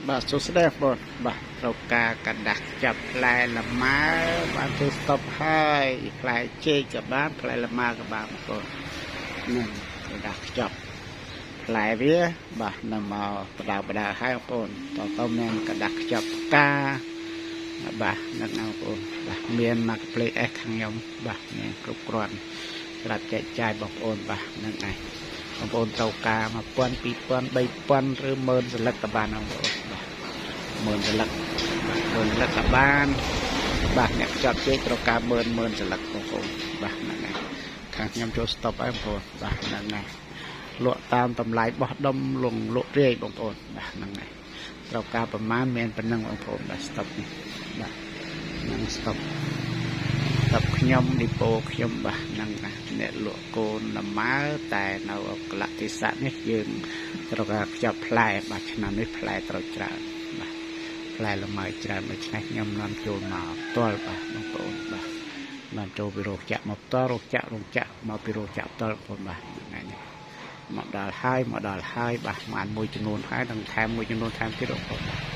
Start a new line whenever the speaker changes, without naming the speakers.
បាទសួស្តីបងប្អូនបាទត្រូវការក្រដាសចាប់ផ្លែលម៉ើបានធ្វើស្តុបហើយផ្លែចេកក៏បានផ្លែលម៉ើក៏បានបងប្អូននឹងក្រដាសខ្ចប់ផ្លែវាបាទនឹងមកបដៅបដៅហើយបងប្អូនតទៅមានក្រដាសខ្ចប់ផ្កាបាទនឹងបងប្អូនបាទមាន Marketplace S ខាងខ្ញុំបាទមានគ្រប់គ្រាន់សម្រាប់ចែកចាយបងប្អូនបាទនឹងឯងបងប្អូនត្រូវការ1000 2000 3000ឬ10000សន្លឹកក៏បានបងប្អូនបាទ10000សន្លឹកបាទ10000សន្លឹកក៏បានបាទអ្នកខ្ចប់ចេកត្រូវការ10000 10000សន្លឹកបងប្អូនបាទហ្នឹងហើយខាងខ្ញុំចូលស្តុបហើយបងប្អូនបាទហ្នឹងហើយលក់តាមតម្លៃបោះដុំលងលក់រាយបងប្អូនបាទហ្នឹងហើយត្រូវការប្រមាណមានប៉ុណ្ណឹងបងប្អូនបាទស្តុបនេះបាទហ្នឹងស្តុបស្តុបខ្ញុំឌីប៉ូខ្ញុំបាទហ្នឹងណាអ្នកលក់កូនលម៉ើតែនៅកលៈទេសៈនេះយើងត្រូវការខ្ចប់ផ្លែបាទឆ្នាំនេះផ្លែត្រូវច្រើនបាទផ្លែលម៉ើច្រើនដូច្នេះខ្ញុំនាំចូលមកផ្ទាល់បាទបងប្អូនបាទនាំចូលពីរោងចក្រមកផ្ទាល់រោងចក្ររោងចក្រមកពីរោងចក្រផ្ទាល់បងប្អូនបាទថ្ងៃនេះមកដល់ហើយមកដល់ហើយបាទបានមួយចំនួនហើយនឹងថែមមួយចំនួនថែមទៀតបងប្អូនបាទ